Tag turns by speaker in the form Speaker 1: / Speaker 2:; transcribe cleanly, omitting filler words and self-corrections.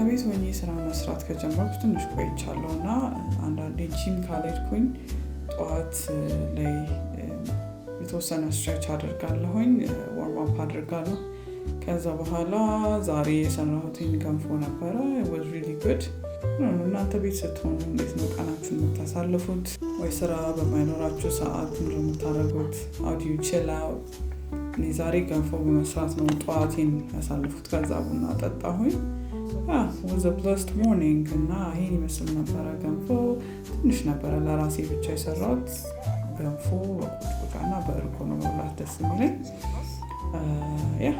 Speaker 1: ከቤት ሆኜ ስራ መስራት ከጀመርኩ ትንሽ ቆይቻለሁ እና አንዳንዴ ጂም ካልሄድኩኝ ጠዋት ላይ የተወሰነ stretch አደርጋለሁኝ፣ warm up አደርጋለሁ። ከዛ በኋላ ዛሬ የሰራሁትኝ ገንፎ ነበረ። Was really good። እናንተ ቤት ስትሆኑ እንዴት ነው ቀናችሁን የምታሳልፉት? ወይ ስራ በማይኖራችሁ ሰዓት ምንድን ነው የምታደርጉት? How do you chill out? እኔ ዛሬ ገንፎ በመስራት ነው ጠዋቴን ያሳለፍኩት። ከዛ ቡና ጠጣሁኝ። Was a blessed morning እና ይሄን ይመስል ነበረ። ገንፎ ትንሽ ነበረ ለራሴ ብቻ የሰራሁት። ገንፎ በቁጭቁጫ እና በእርጎ ነው መብላት ደስ የሚለኝ። Yeah.